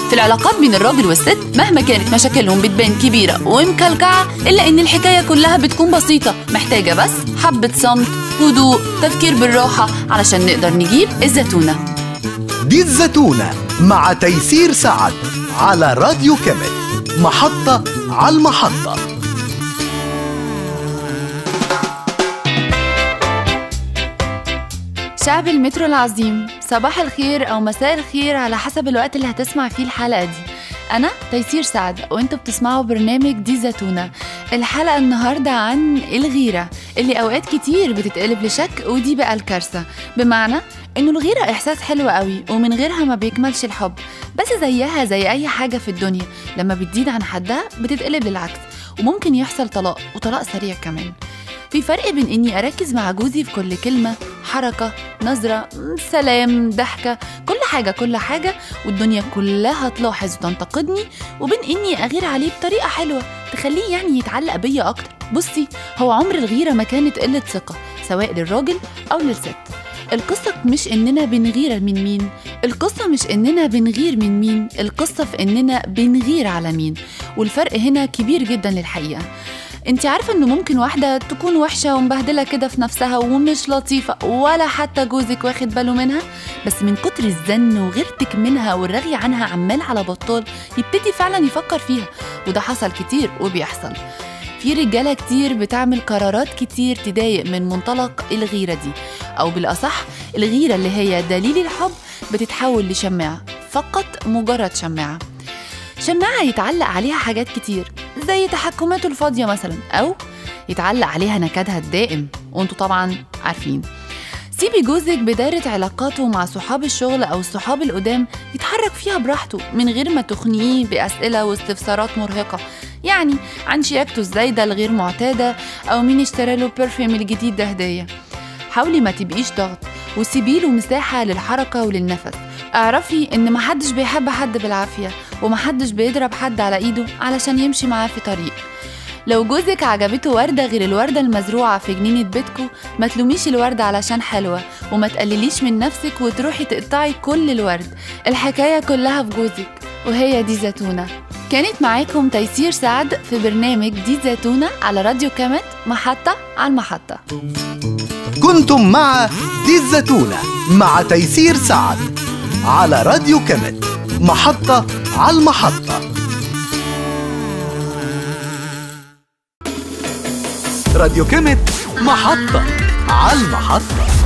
في العلاقات بين الراجل والست مهما كانت مشاكلهم بتبان كبيرة ومكلكعة، إلا إن الحكاية كلها بتكون بسيطة، محتاجة بس حبة صمت، هدوء، تفكير بالراحة علشان نقدر نجيب الزتونة. دي الزتونة مع تيسير سعد على راديو كامل، محطة على المحطة. شعب المترو العظيم، صباح الخير أو مساء الخير على حسب الوقت اللي هتسمع فيه الحلقة دي. أنا تيسير سعد وانتوا بتسمعوا برنامج دي زتونة. الحلقة النهاردة عن الغيرة اللي أوقات كتير بتتقلب لشك، ودي بقى الكارثة. بمعنى إنه الغيرة إحساس حلو قوي ومن غيرها ما بيكملش الحب، بس زيها زي أي حاجة في الدنيا لما بتزيد عن حدها بتتقلب للعكس، وممكن يحصل طلاق، وطلاق سريع كمان. في فرق بين إني أركز مع جوزي في كل كلمة، حركة، نظرة، سلام، ضحكة، كل حاجة كل حاجة، والدنيا كلها تلاحظ وتنتقدني، وبين إني أغير عليه بطريقة حلوة تخليه يعني يتعلق بيا أكتر. بصي، هو عمر الغيرة ما كانت قلة ثقة سواء للراجل أو للست. القصة مش إننا بنغير من مين، القصة مش إننا بنغير من مين، القصة في إننا بنغير على مين، والفرق هنا كبير جدا للحقيقة. انت عارفة انه ممكن واحدة تكون وحشة ومبهدلة كده في نفسها ومش لطيفة ولا حتى جوزك واخد باله منها، بس من كتر الزن وغيرتك منها والرغي عنها عمال على بطال يبتدي فعلا يفكر فيها، وده حصل كتير وبيحصل. في رجالة كتير بتعمل قرارات كتير تضايق من منطلق الغيرة دي، أو بالأصح الغيرة اللي هي دليل الحب بتتحول لشماعة، فقط مجرد شماعة. شماعة يتعلق عليها حاجات كتير زي تحكماته الفاضية مثلا، أو يتعلق عليها نكدها الدائم، وانتوا طبعا عارفين. سيبي جوزك بدايرة علاقاته مع صحاب الشغل أو الصحاب القدام يتحرك فيها براحته من غير ما تخنقيه بأسئلة واستفسارات مرهقة، يعني عن شياكته الزايدة الغير معتادة، أو مين اشترى له perfume الجديد ده هدية. حاولي ما تبقيش ضغط، وسيبيله مساحة للحركة وللنفس. اعرفي ان محدش بيحب حد بالعافية، ومحدش بيضرب حد على ايده علشان يمشي معاه في طريق. لو جوزك عجبته وردة غير الوردة المزروعة في جنينة بيتكو، ما تلوميش الوردة علشان حلوة، وما تقلليش من نفسك وتروحي تقطعي كل الورد. الحكاية كلها في جوزك، وهي دي زتونة. كانت معاكم تيسير سعد في برنامج دي زتونة على راديو كامت، محطة على المحطة. كنتم مع دي الزتونة مع تيسير سعد على راديو كامت، محطة على المحطة. راديو كامت، محطة على المحطة.